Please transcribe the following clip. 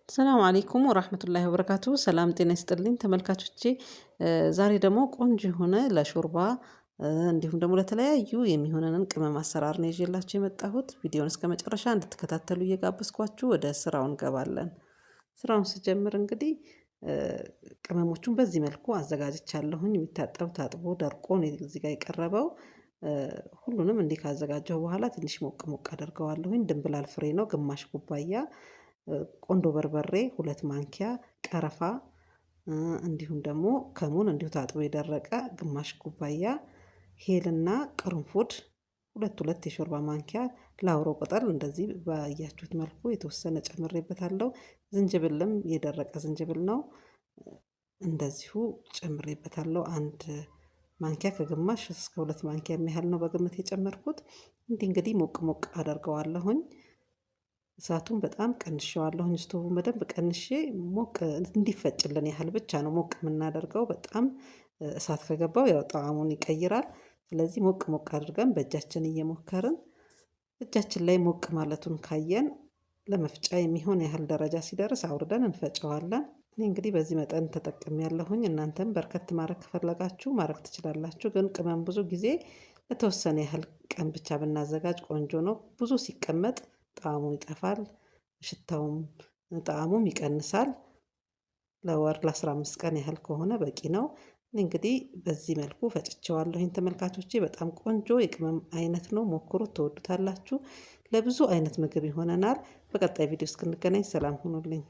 ሰላም አለይኩም ወራህመቱላሂ ወበረካቱ። ሰላም ጤና ይስጥልኝ ተመልካቾቼ። ዛሬ ደግሞ ቆንጆ የሆነ ለሾርባ እንዲሁም ደግሞ ለተለያዩ የሚሆነንን ቅመም አሰራር ነው ይዤላችሁ የመጣሁት። ቪዲዮውን እስከ መጨረሻ እንድትከታተሉ እየጋበዝኳችሁ ወደ ስራው እንገባለን። ስራውን ስጀምር እንግዲህ ቅመሞቹን በዚህ መልኩ አዘጋጅቻለሁኝ። የሚታጠብ ታጥቦ ደርቆ ነው እዚህ ጋር የቀረበው። ሁሉንም እንዲህ ካዘጋጀሁ በኋላ ትንሽ ሞቅ ሞቅ አደርገዋለሁኝ። ድንብላል ፍሬ ነው ግማሽ ኩባያ፣ ቆንዶ በርበሬ 2 ማንኪያ፣ ቀረፋ እንዲሁም ደግሞ ከሙን እንዲሁ ታጥቦ የደረቀ ግማሽ ኩባያ፣ ሄልና ቅርንፉድ ሁለት ሁለት የሾርባ ማንኪያ፣ ላውሮ ቅጠል እንደዚህ ባያችሁት መልኩ የተወሰነ ጨምሬበታለሁ። ዝንጅብልም የደረቀ ዝንጅብል ነው እንደዚሁ ጨምሬበታለሁ። 1 ማንኪያ ከግማሽ እስከ 2 ማንኪያ የሚያህል ነው በግምት የጨመርኩት። እንዲህ እንግዲህ ሞቅ ሞቅ አደርገዋለሁኝ። እሳቱን በጣም ቀንሼዋለሁኝ። ስቶቡን በደንብ ቀንሼ ሞቅ እንዲፈጭልን ያህል ብቻ ነው ሞቅ የምናደርገው። በጣም እሳት ከገባው ያው ጣዕሙን ይቀይራል። ስለዚህ ሞቅ ሞቅ አድርገን በእጃችን እየሞከርን እጃችን ላይ ሞቅ ማለቱን ካየን ለመፍጫ የሚሆን ያህል ደረጃ ሲደርስ አውርደን እንፈጨዋለን። እኔ እንግዲህ በዚህ መጠን ተጠቅሜያለሁኝ። እናንተም በርከት ማድረግ ከፈለጋችሁ ማድረግ ትችላላችሁ። ግን ቅመም ብዙ ጊዜ ለተወሰነ ያህል ቀን ብቻ ብናዘጋጅ ቆንጆ ነው። ብዙ ሲቀመጥ ጣዕሙ ይጠፋል፣ ሽታውም ጣዕሙም ይቀንሳል። ለወር ለ15 ቀን ያህል ከሆነ በቂ ነው። እንግዲህ በዚህ መልኩ ፈጭቼዋለሁኝ ተመልካቾቼ። በጣም ቆንጆ የቅመም አይነት ነው፣ ሞክሩት፣ ትወዱታላችሁ። ለብዙ አይነት ምግብ ይሆነናል። በቀጣይ ቪዲዮ እስክንገናኝ ሰላም ሁኑልኝ።